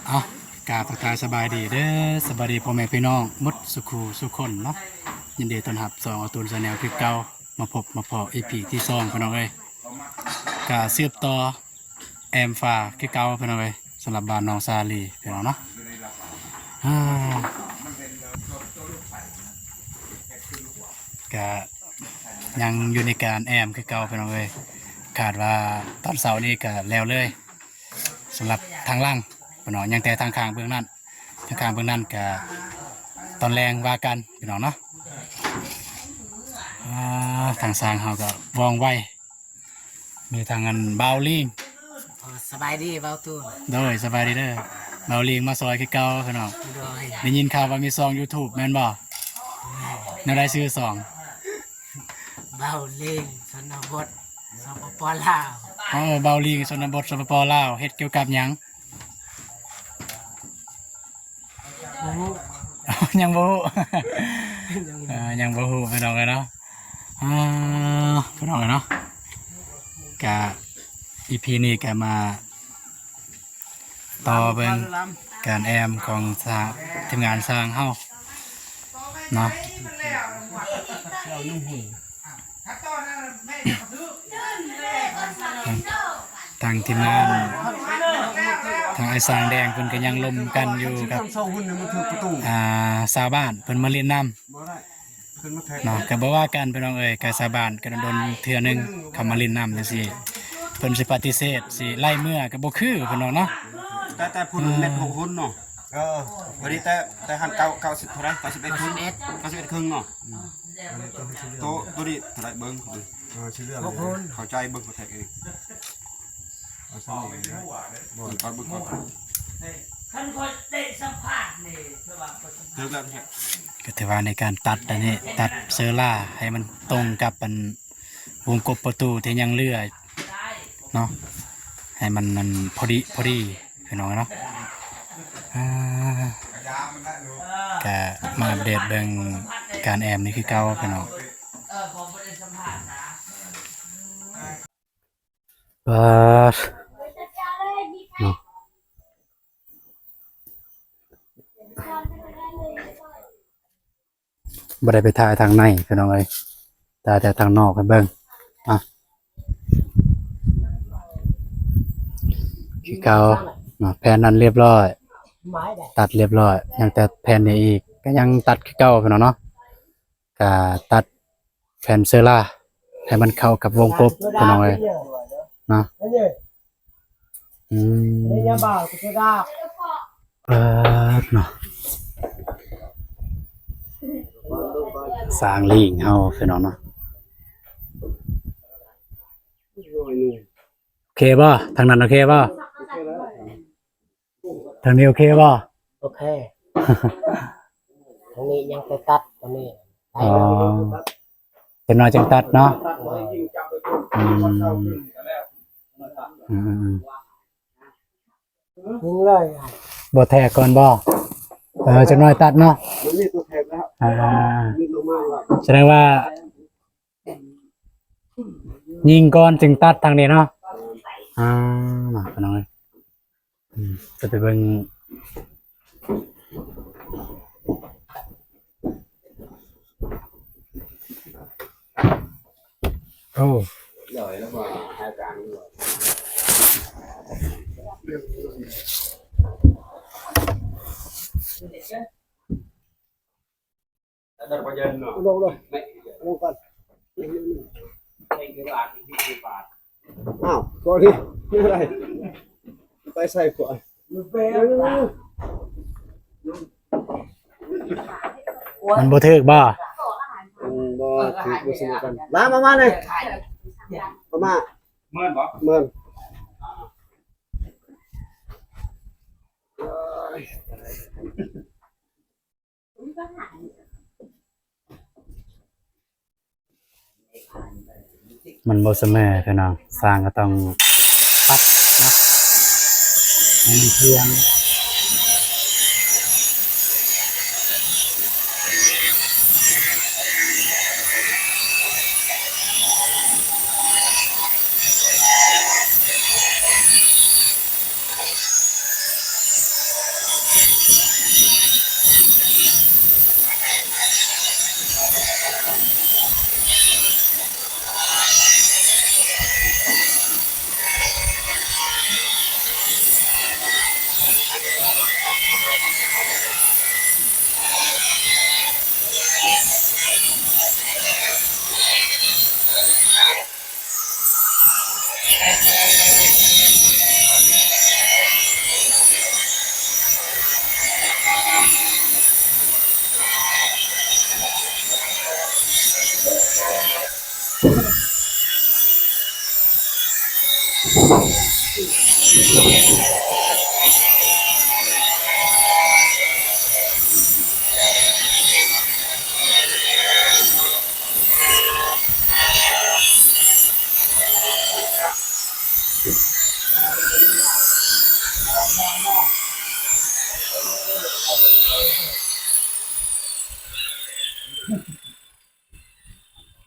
ເອົາ ກາບທັກທາຍສະບາຍດີເດີ ສະບາຍດີພໍ່ແມ່ພີ່ນ້ອງໝົດສູ່ຄູ່ສູ່ຄົນເນາະ. ຍິນດີຕ້ອນຮັບຊ່ອງອາຕູນແຊນແນວຄືເກົ່າ ມາພົບມາພໍ້ອີພີທີສອງ ພີ່ນ້ອງເອີຍ. ກະສືບຕໍ່ແອມຟ້າຄືເກົ່າ ພີ່ນ້ອງເອີຍ ສຳລັບບ້ານໜອງສາລີ ພີ່ນ້ອງເນາະ. ອາ ກະຍັງຢູ່ໃນການແອມຄືເກົ່າ ພີ່ນ້ອງເອີຍ. ຄາດວ່າຕອນເຊົ້ານີ້ກະແລ້ວເລີຍ ສຳລັບທາງຫຼັງ ພີ່ນ້ອງ. ຍັງແຕ່ທາງຂ້າງເບື້ອງນັ້ນ ທາງຂ້າງເບື້ອງນັ້ນກະຕອນແລງວ່າກັນ ພີ່ນ້ອງເນາະ. ອາ ທາງຊ່າງເຮົາກະວ່ອງໄວ ມີທັງອັນບ່າວລີງ ເອີ ສະບາຍດີບ່າວຕູນ. ໂດຍ ສະບາຍດີເດີ ບ່າວລີງມາຊ່ອຍຄືເກົ່າ ພີ່ນ້ອງ. ໂດຍ ໄດ້ຍິນຂ່າວວ່າມີຊ່ອງຢູທູບແມ່ນບໍ່? ແມ່ນ. ແນວໃດຊື່ຊ່ອງ? ບ່າວລີງຊົນນະບົດ ສປປ ລາວ. ໂອ້ ບ່າວລີງຊົນນະບົດ ສປປ ລາວ ເຮັດກ່ຽວກັບຫຍັງ? ບໍ່ຮູ້ ຍັງບໍ່ຮູ້ ຍັງບໍ່ຮູ້ ເອີ ຍັງບໍ່ຮູ້ ພີ່ນ້ອງເອີຍເນາະ. ອາ ພີ່ນ້ອງເອີຍເນາະ ກະອີພີນີ້ກະມາຕໍ່ເບິ່ງການແອມຂອງຊ່າງ ທີມງານຊ່າງເຮົາເນາະ. ທາງທີມງານ ທາງອ້າຍຊ່າງແດງເພິ່ນກະຍັງລົມກັນຢູ່ກັບ ອ່າ ຊາວບ້ານເພິ່ນມາຫຼິ້ນນຳເນາະ. ກະບໍ່ວ່າກັນພີ່ນ້ອງເອີຍ ກະຊາວບ້ານກະດົນໆເທື່ອໜຶ່ງເຂົ້າມາຫຼິ້ນນຳຈັ່ງຊີ້ ເພິ່ນຊິປະຕິເສດຊິໄລ່ເມືອກະບໍ່ຄືພີ່ນ້ອງເນາະ. ແຕ່ ແຕ່ພຸ້ນແມັດຫົກຮຸນເນາະ. ເອີ ພໍດີແຕ່ ແຕ່ຫັ້ນເກົ້າ ເກົ້າສິບເທົ່າໃດ ເກົ້າສິບເອັດ ເກົ້າສິບເອັດເຄິ່ງເນາະ. ໂຕ ໂຕນີ້ເທົ່າໃດເບິ່ງ ເອີ ຊິເລືອກ ຫົກຮຸນ ເຂົ້າໃຈເບິ່ງ ເຂົ້າໃຈເອງ. ເອົາຊະນີ້ເລີຍ ເບິ່ງກ່ອນ ເບິ່ງກ່ອນ ຄັນຂ້ອຍໄດ້ສຳພາດນີ້ ຖືກແລ້ວ ຖືກແລ້ວ. ກະຖືວ່າໃນການຕັດອັນນີ້ ຕັດເຊີລາໃຫ້ມັນຕົງກັບອັນ ວົງກົບປະຕູທີ່ຍັງເຫຼືອເນາະ ໃຫ້ມັນ ມັນພໍດີ ພໍດີ ພີ່ນ້ອງເນາະ. ອາ ກະມາອັບເດດເບິ່ງການແອມນີ້ຄືເກົ່າ ພີ່ນ້ອງ. ປາດ ເນາະ ບໍ່ໄດ້ໄປຖ່າຍທາງໃນພີ່ນ້ອງເອີຍ ຖ່າຍແຕ່ທາງນອກໃຫ້ເບິ່ງ. ອ່ະ ຄືເກົ່າເນາະ ແຜ່ນນັ້ນລຽບຮ້ອຍ ຕັດລຽບຮ້ອຍ ຍັງແຕ່ແຜ່ນນີ້ອີກ ກະຍັງຕັດຄືເກົ່າພີ່ນ້ອງເນາະ. ກະຕັດແຜ່ນເຊີລາໃຫ້ມັນເຂົ້າກັບວົງກົບພີ່ນ້ອງເອີຍເນາະ. ອືມ ເອີ ເນາະ ຊ່າງລີງເຮົາພີ່ນ້ອງເນາະ. ໂອເຄບໍ່? ທາງນັ້ນໂອເຄບໍ່? ທາງນີ້ໂອເຄບໍ່? ໂອເຄ ທາງນີ້ຍັງແຕ່ຕັດ ທາງນີ້ ອໍ ຈັກໜ້ອຍຈັ່ງຕັດເນາະ. ໂດຍ ອືມ ອືມ ຍິງເລີຍ ບໍ່ແທກກ່ອນບໍ່? ເອີ ຈັກໜ້ອຍຕັດເນາະ. ມັນມີຕົວແທກແລ້ວ ອ່າ ສະແດງວ່າຍິງກ່ອນຈຶ່ງຕັດທາງນີ້ເນາະ. ອ່າ ມາພີ່ນ້ອງເອີຍ ອືມ ຈະໄປເບິ່ງ ໂອ້ ລົງເລີຍ ລົງກ່ອນ. ອ້າວ ບໍ່ດີ ໄປໃສ່ຂວາ ມັນບໍ່ຖືກບໍ່? ມັນບໍ່ຖືກ ບໍ່ສະເໝີກັນ. ລາມາ ມານີ້ ມາ ມາ ເມີນບໍ່? ເມີນ. ມັນບໍ່ສະເໝີພີ່ນ້ອງ ຊ່າງກະຕ້ອງປັບເນາະ ໃຫ້ມັນທ່ຽງ.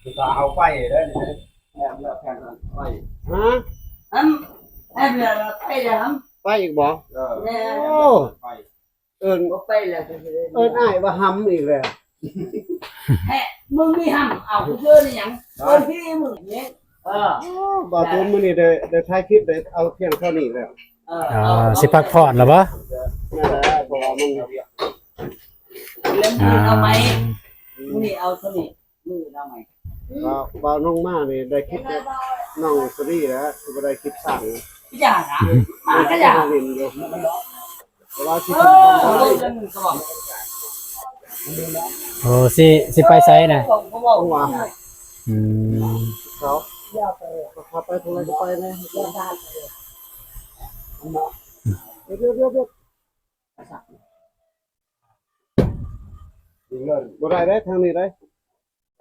ຄືວ່າເອົາໄປເດ້ນີ້ ແອບແລ້ວແຜ່ນໄປ ຮະ? ອັນ ແອບແລ້ວໄປແລ້ວ ໄປອີກບໍ່? ເອີ ແມ່ນ ໂອ້ ໄປ ເອີ້ນ ບໍ່ໄປແລ້ວ ເອີ້ນອ້າຍວ່າຫຳອີກແລ້ວ ແຮະ ມຶງມີຫຳ ເອົາ ກູເອີ້ນອີຫຍັງ? ເອີ້ນພີ່ມຶງນີ້ ເອີ ໂອ້ ບ່າວຕູນມື້ນີ້ໄດ້ ໄດ້ຖ່າຍຄລິບ ໄດ້ເອົາພຽງເທົ່ານີ້ແລ້ວ ເອີ ອ່າ ເອົາ ຊິພັກຜ່ອນແລ້ວບໍ່? ນັ້ນແຫຼະ ເພາະວ່າມັນ ແລ້ວມື້ອື່ນເອົາໃໝ່ ອ່າ ມື້ນີ້ເອົາເທົ່ານີ້ ມື້ອື່ນເອົາໃໝ່ ວ່າ ວ່ານ້ອງມານີ້ໄດ້ຄລິບແຕ່ນ້ອງສະລີແຫຼະ ຄືບໍ່ໄດ້ຄລິບສ້າງ ຢ່ານະ ມາກະຢ່າ ເຫັນຢູ່ ແຕ່ວ່າຊິ ເອີ ໂອ້ ຊິ ຊິໄປໃສນະ? ອືມ ເຂົາ ພາໄປທາງໃດກະໄປແດ່ ດຽວ ດຽວ ດຽວ ດຽວ. ບໍ່ໄດ້ເດ້ ທາງນີ້ເດ້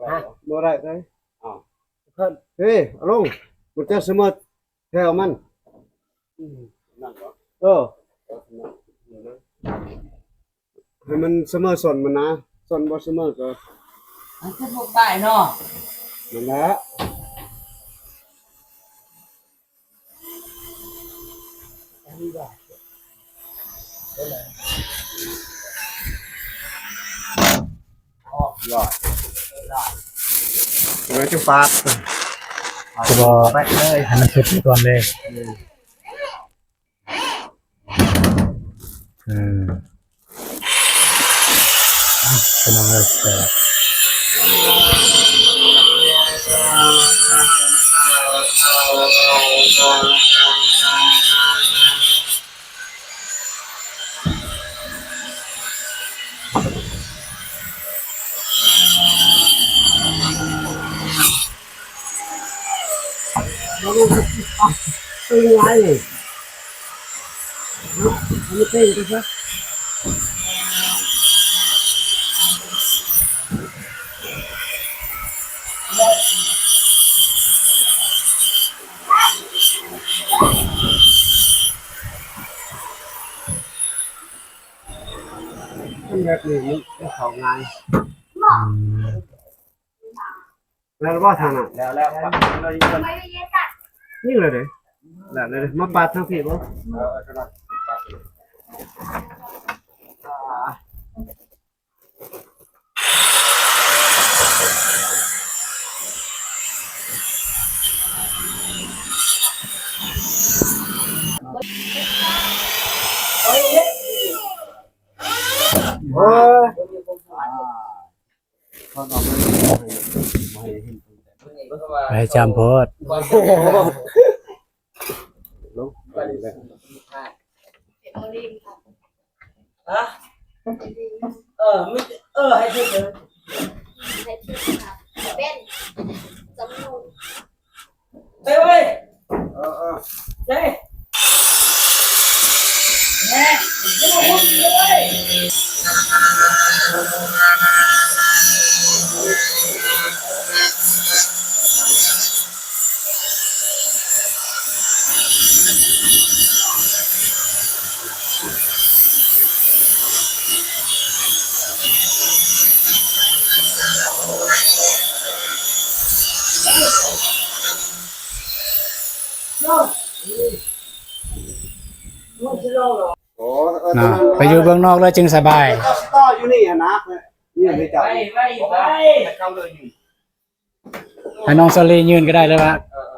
ຮະ ບໍ່ໄດ້ເດ້ ອ້າວ ເພິ່ນ ເອີ ເອົາລົງ ມັນຈະສະເໝີແຖວມັນ ອືມ ນັ້ນເນາະ ເອີ ເອີ ໃຫ້ມັນສະເໝີສົ້ນມັນນະ ສົ້ນບໍ່ສະເໝີກະ ມັນຄືບໍ່ຕາຍເນາະ ນັ້ນແຫຼະ. ເວລາຈະປາດ ຈະບໍ່ ແປະເລີຍ ໃຫ້ມັນສຸດໄປກ່ອນເລີຍ ອືມ. ອ່ະ ພີ່ນ້ອງເອີຍ ແຊບ ມັນແບບນີ້ມັນເຂົ້າງ່າຍ ອືມ. ແລ້ວບໍ່ທາງນັ້ນ ແລ້ວ ແລ້ວ ນີ້ເລີຍເດ້ ແລ້ວເລີຍເດ້ ມາປາດທາງພີ້ບໍ່ ເອີ ເອີ ກະໄດ້ ໂອ້ຍ. ໄປຈຳໂພດ ຮະ ເອີ ມີ ເອີ ໃຫ້ເພິ່ນເດີ ໃຫ້ເພິ່ນເປັນຈຳນວນ ໄປເວີຍ ເອີ ເອີ ເຈົ້ ແນ່ ບໍ່ຮູ້ເລີຍ. ໂອ້ ເນາະ ໄປຢູ່ເມືອງນອກແລ້ວຈຶ່ງສະບາຍ ຢູ່ນີ້ຫັ້ນນະ ໃຫ້ນ້ອງສາລີຍື່ນກະໄດ້ ຫຼືວ່າ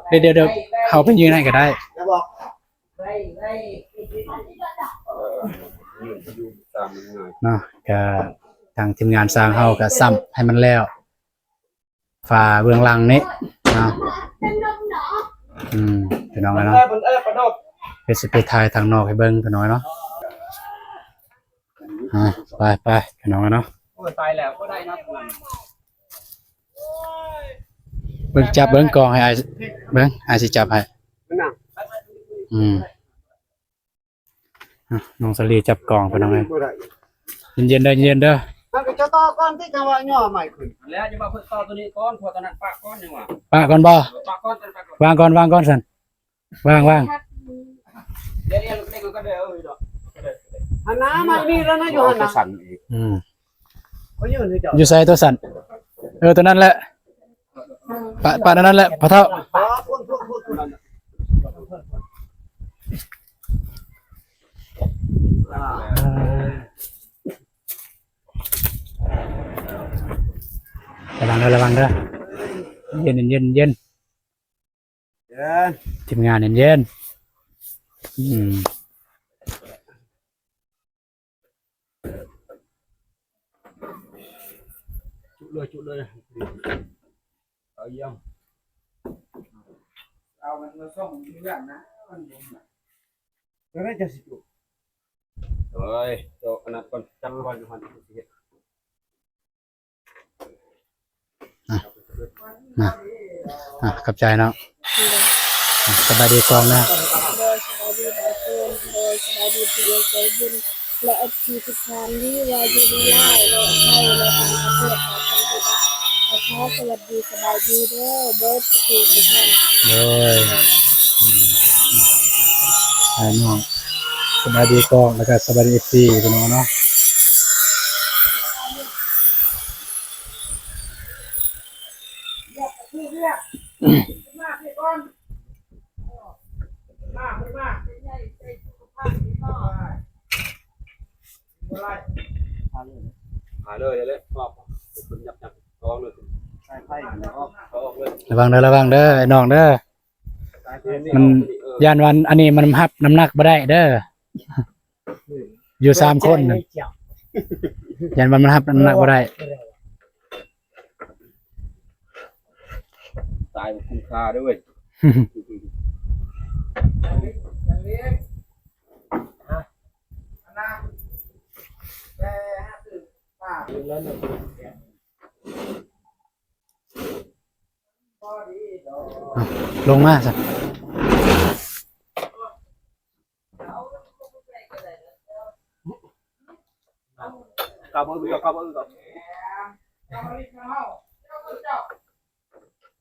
ເອີ ເອີ ດຽວ ດຽວ ດຽວເຮົາໄປຍື່ນໃຫ້ກະໄດ້ ໄດ້ບໍ່ ໄດ້ ໄດ້ ເນາະ ກະທາງທີມງານຊ່າງເຮົາກະສ້ຳໃຫ້ມັນແລ້ວ ຝາເບື້ອງຫຼັງນີ້ເນາະ ອືມ ພີ່ນ້ອງເອີຍເນາະ ເພິ່ນຊິໄປຖ່າຍທາງນອກໃຫ້ເບິ່ງ ພີ່ນ້ອງເນາະ ອາ ໄປ ໄປ ພີ່ນ້ອງເນາະ ໂອ້ຍ ຕາຍແລ້ວ ບໍ່ໄດ້ນະ ເບິ່ງ ຈັບເບິ່ງ ກ້ອງໃຫ້ອ້າຍເບິ່ງ ອ້າຍຊິຈັບໃຫ້ ອືມ. ນ້ອງສາລີຈັບກ້ອງ ພີ່ນ້ອງເອີຍ. ເຢັນໆເດີ ເຢັນໆເດີ. ມັນກໍຈະຕໍ່ກ່ອນທີ່ຈະວ່າຍໍໃໝ່ຂຶ້ນ. ແລ້ວຈະວ່າເພິ່ນຕໍ່ຕົວນີ້ກ່ອນ ເພາະວ່າຕົວນັ້ນປະກ່ອນຍັງວ່າ. ປະກ່ອນບໍ່? ເອີ ປະກ່ອນ ວາງກ່ອນ ວາງກ່ອນຊັ້ນ. ວາງ ວາງ. ເດ ເດ ເດ ເດ ອັນນັ້ນມັນມີແລ້ວນະ ຢູ່ຫັ້ນນະ. ອືມ ຢູ່ໃສຕົວຊັ້ນ? ເອີ ຕົວນັ້ນແຫຼະ. ປະ ປະອັນນັ້ນແຫຼະ ພໍ່ເຖົ້າ. ລະວັງເດີ ລະວັງເດີ. ເຢັນ ເຢັນ ເຢັນ. ທີມງານເຢັນໆ. ອືມ ຈຸເລີຍ ຈຸເລີຍ. ເອົາຢ້ຽມ ເອົາມັນມາສົ່ງເຮືອນນະ ມັນບໍ່ ຈັ່ງໃດຈັ່ງຊິຈຸ. ໂອ້ຍ ໂຕອັນນັ້ນກ່ອນ ຈັບກ່ອນຢູ່ຫັ້ນ ຊິເຮັດ. ອ່ະ ມາ ອ່ະ ຂອບໃຈເນາະ. ອ່ະ ສະບາຍດີກ່ອນນະ. ໂດຍ ສະບາຍດີທຸກຄົນ. ໂດຍ ສະບາຍດີຜູ້ໃຫຍ່ໃຈບຸນ ແລະ ເອັຟຊີ ທຸກທ່ານ ຫຼືວ່າຢູ່ໃນລາວ ແລະ ໄທ ແລະ ຕ່າງປະເທດ ຂໍສະຫວັດດີ ສະບາຍດີເດີ ເບິດທຸກຜູ້ທຸກທ່ານ. ໂດຍ ອືມ ອ້າຍນ້ອງ ສະບາຍດີກ້ອງ ແລ້ວກໍສະບາຍດີ ເອັຟຊີ ພີ່ນ້ອງເນາະ. ຫາເລີຍ ເລີຍ ອອກ ເພິ່ນຫຍັບໆ ອອກເລີຍ ໃສ່ໄຟ ອອກ ເອົາອອກເລີຍ. ລະວັງເດີ ລະວັງເດີ ອ້າຍນ້ອງເດີ. ມັນຢ້ານວ່າອັນນີ້ມັນຮັບນ້ຳໜັກບໍ່ໄດ້ເດີ ຢູ່ສາມຄົນ ຢ້ານວ່າມັນຮັບນ້ຳໜັກບໍ່ໄດ້. ຕາຍບໍ່ຄຸ້ມຄ່າເດີເວີຍ. ລົງມາຊະ.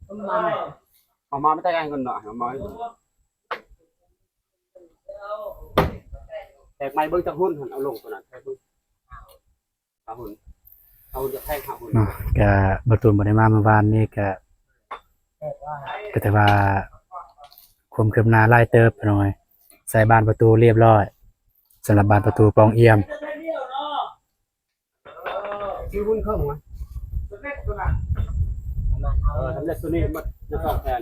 ເອົາມາ ມາແຕ່ໄກເງິນເນາະ ເອົາມາ ແທກໃໝ່ເບິ່ງຈັກຫຸ້ນຫັ້ນ ເອົາລົງຕົວນັ້ນ ແທກເບິ່ງ. ຫ້າຫຸ້ນ ຫ້າຫຸ້ນຈະແພງ ຫ້າຫຸ້ນເນາະ. ກະບໍ່ຕູນບໍ່ໄດ້ມາມື້ວານນີ້ ກະ ກະຖືວ່າຄວາມຄືບໜ້າຫຼາຍເຕີບ ພີ່ນ້ອງເອີຍ. ໃສ່ບານປະຕູລຽບຮ້ອຍ ສຳລັບບານປະຕູປ່ອງອຽມ. ສີ່ຫຸ້ນເຄິ່ງຫວະ ສຳເລັດຕົວນັ້ນ ເອີ ສຳເລັດຕົວນີ້ໝົດ ຈະສອງແຜ່ນ.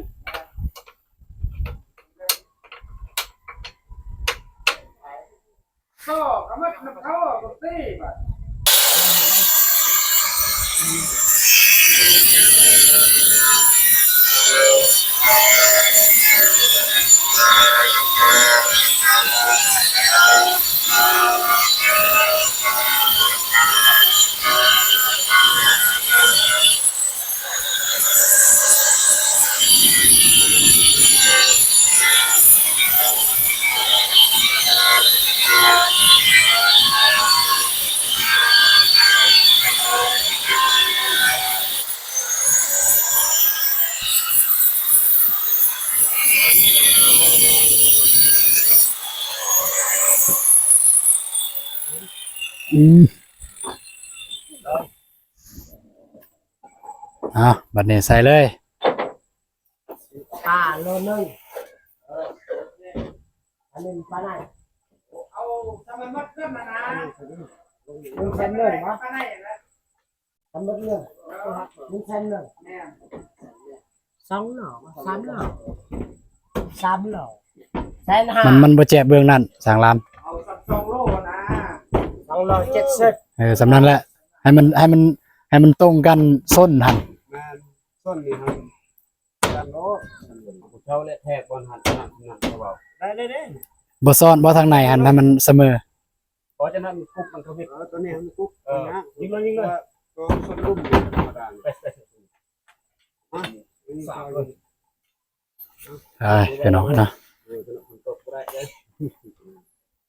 ອືມ ເອົາ ບັດນີ້ໃສ່ເລີຍ. ປາໂລໜຶ່ງ ເອີ ອັນນີ້ປາໄນ ເອົາ ທຳໄມໝົດເຄື່ອງນະນະ ໜຶ່ງແສນໜຶ່ງເນາະ ປາໄນນະ ທັງໝົດເງິນ ໜຶ່ງແສນໜຶ່ງ ແມ່ນ ສອງໂລ ສາມໂລ ສາມໂລ ແສນຫ້າ ມັນ ມັນບໍ່ແຈບເບື້ອງນັ້ນ ສາງລາມ ເອົາສອງໂລນະ ສອງໂລເຈັດສິບ ເອີ ສ່ຳນັ້ນແຫຼະ ໃຫ້ມັນ ໃຫ້ມັນ ໃຫ້ມັນຕົງກັນ ສົ້ນຫັ້ນ ແມ່ນ ສົ້ນນີ້ຫັ້ນ ກັນໂລດ ເຈົ້າແຫຼະແທກບ່ອນຫັ້ນ ນັ້ນ ນັ້ນ ເຂົາເວົ້າ ໄດ້ເລີຍເດ້ ບໍ່ຊ້ອນບໍ່ທາງໃນຫັ້ນ ໃຫ້ມັນສະເໝີ ເພາະຈະນັ້ນມັນກຸບ ມັນທະວິດ ເອີ ຕົວນີ້ມັນກຸບ ເອີ ຍິງເລີຍ ຍິງເລີຍ ເພາະມັນລຸ່ມຢູ່ທຳມະດາ ໄປ ໄປ ໄປ ໄປ ພີ່ນ້ອງເນາະ ເອີ ຕົວນັ້ນມັນຕົກບໍ່ໄດ້ເດ້.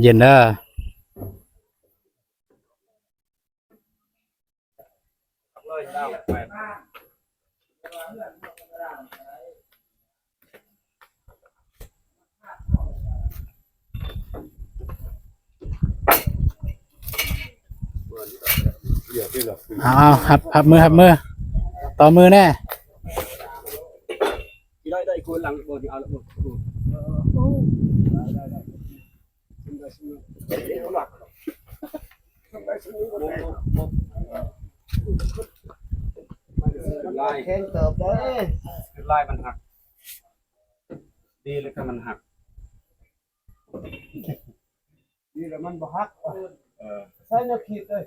ເຢັນໆເດີ. ເອົາໆ ຮັບ ຮັບມື ຮັບມື ຕໍ່ມືແດ່. ລາຍ ແຂງເຕີບເດ້ ລາຍມັນຫັກ ດີແລ້ວກໍມັນຫັກ ດີແລ້ວມັນບໍ່ຫັກ. ເອີ ໃສ່ແນວຂີດເລີຍ.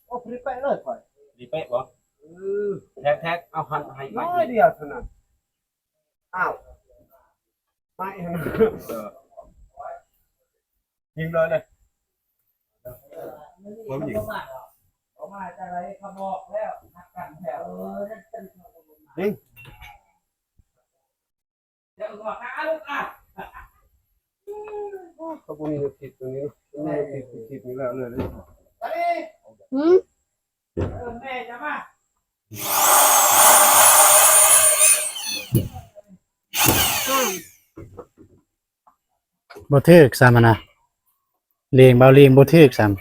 ໂອ້ ພຣີແປະເລີຍຂ້ອຍ ພຣີແປະບໍ່? ເອີ ແທກໆ ເອົາຫັນໃຫ້ໜ້ອຍດຽວເທົ່ານັ້ນ. ອ້າວ ໄມ້ຫັ້ນນະ ເອີ ຍິງເລີຍເລີຍ ເບິ່ງຍິງ ຍິງ. ເຂົາບໍ່ມີແນວຄິດຕົວນີ້ເນາະ ມີແນວຄິດ ຄິດນີ້ແລ້ວເລີຍ. ຫືມ? ບໍ່ຖືກຊ້ຳຫັ້ນນະ ເລງ ເບົາເລງບໍ່ຖືກຊ້ຳ.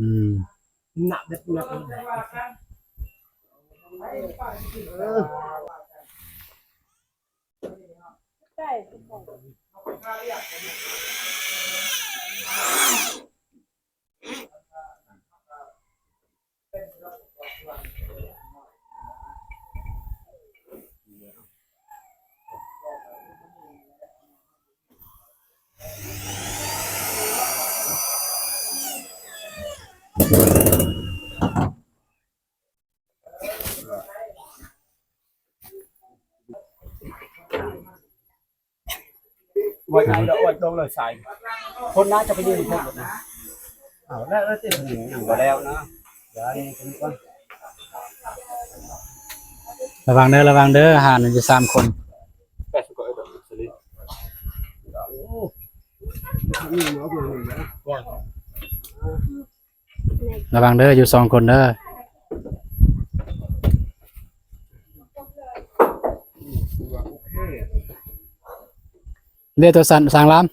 ອືມ ໜັກເດັດໜັກ. ເອີ ໄວ້ໄກແລ້ວ ໄວ້ຕົງເລີຍສາຍ ຄົນໜ້າຈະໄປຢືນຄົນນະ. ເອົາແລ້ວ ແລ້ວຕິ ຍັງບໍ່ແລ້ວນະ. ດຽວນີ້ເພິ່ນກ່ອນ ລະວັງເດີ ລະວັງເດີ ຫານຢູ່ສາມຄົນ. ລະວັງເດີ ຢູ່ສອງຄົນເດີ. ເດ ຕົວສັ່ນ ສາງລາມ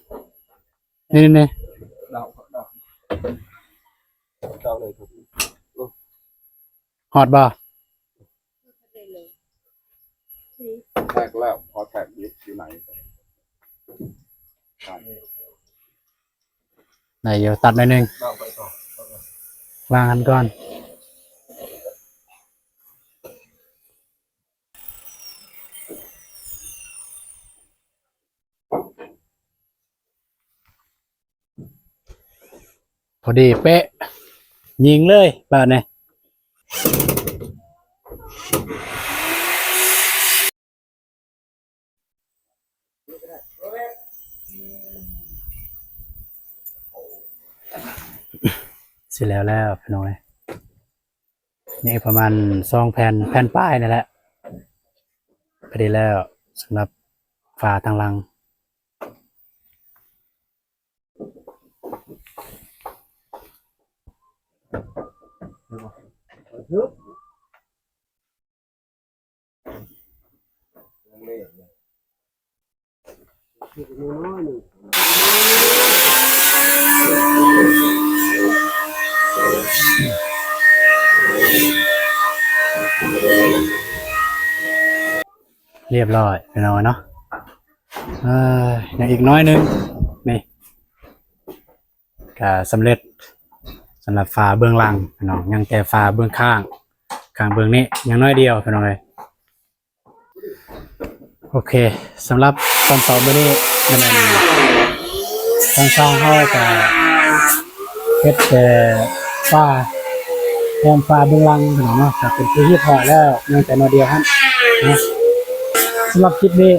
ນີ້ໆ ຮອດບໍ່? ແທກແລ້ວ ພໍແທກຢູ່ ຢູ່ໃນ ໄດ້ຢູ່ ຕັດໜ້ອຍໜຶ່ງ ວາງຫັ້ນກ່ອນ. ພໍດີເປະ ຍິງເລີຍບາດນີ້. ຊິແລ້ວແລ້ວພີ່ນ້ອງເອີຍ ນີ້ປະມານສອງແຜ່ນ ແຜ່ນປາຍນີ້ແຫຼະ ພໍດີແລ້ວສຳລັບຝາທາງຫຼັງ. ຮຽບຮ້ອຍພີ່ນ້ອງເນາະ. ເອີ ຍັງອີກໜ້ອຍໜຶ່ງ ນີ້ ກະສຳເລັດສຳລັບຝາເບື້ອງຫຼັງພີ່ນ້ອງ ຍັງແຕ່ຝາເບື້ອງຂ້າງ ຂ້າງເບື້ອງນີ້ຍັງໜ້ອຍດຽວພີ່ນ້ອງເອີຍ. ໂອເຄ ສຳລັບຕອນເຊົ້າມື້ນີ້ ແມ່ນທາງຊ່າງເຮົາກະເຮັດແຕ່ຝາ ແຖມຝາເບື້ອງຫຼັງພີ່ນ້ອງເນາະ ກະເປັນທີ່ຮຽບຮ້ອຍແລ້ວ ຍັງແຕ່ໜ້ອຍດຽວຫັ້ນເນາະ. ສຳລັບຄລິບນີ້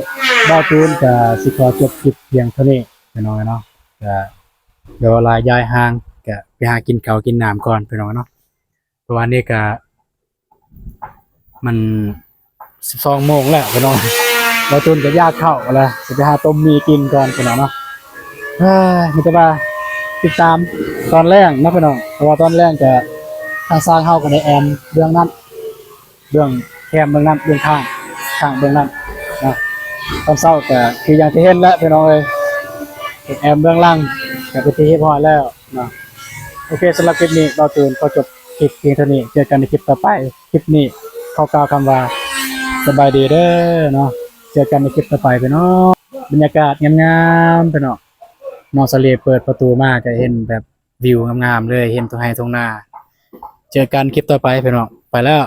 ບ່າວຕູນກະຊິຂໍຈົບຄລິບພຽງເທົ່ານີ້ພີ່ນ້ອງເນາະ. ກະເວລາຍ້າຍຫ້າງ ກະໄປຫາກິນເຂົ້າກິນນ້ຳກ່ອນພີ່ນ້ອງເນາະ ເພາະວ່ານີ້ກະມັນສິບສອງໂມງແລ້ວພີ່ນ້ອງ. ບ່າວຕູນກະຢາກເຂົ້າແລ້ວ ຊິໄປຫາຕົ້ມໝີ່ກິນກ່ອນພີ່ນ້ອງເນາະ. ເອີ ມີແຕ່ວ່າຕິດຕາມຕອນແລງເນາະພີ່ນ້ອງ ເພາະວ່າຕອນແລງກະທາງຊ່າງເຮົາກະໄດ້ແອ້ມເບື້ອງນັ້ນ ເບື້ອງແຄມເບື້ອງນັ້ນ ເບື້ອງຂ້າງ ຂ້າງເບື້ອງນັ້ນເນາະ. ຕອນເຊົ້າກະຄືຢ່າງທີ່ເຫັນແຫຼະພີ່ນ້ອງເອີຍ ແອ້ມເບື້ອງຫຼັງກະເປັນທີ່ຮຽບຮ້ອຍແລ້ວເນາະ. ໂອເຄ ສຳລັບຄລິບນີ້ ບ່າວຕູນຂໍຈົບຄລິບພຽງເທົ່ານີ້ ເຈີກັນໃນຄລິບຕໍ່ໄປ. ຄລິບນີ້ຂໍກ່າວຄຳວ່າ ສະບາຍດີເດີເນາະ. ເຈີກັນໃນຄລິບຕໍ່ໄປພີ່ນ້ອງ. ບັນຍາກາດງາມໆ ພີ່ນ້ອງ. ນ້ອງສາລີເປີດປະຕູມາກະເຫັນແບບ ວິວງາມໆ ເລີຍ ເຫັນທົ່ງໄຮ່ທົ່ງນາ. ເຈີກັນຄລິບຕໍ່ໄປພີ່ນ້ອງ ໄປແລ້ວ.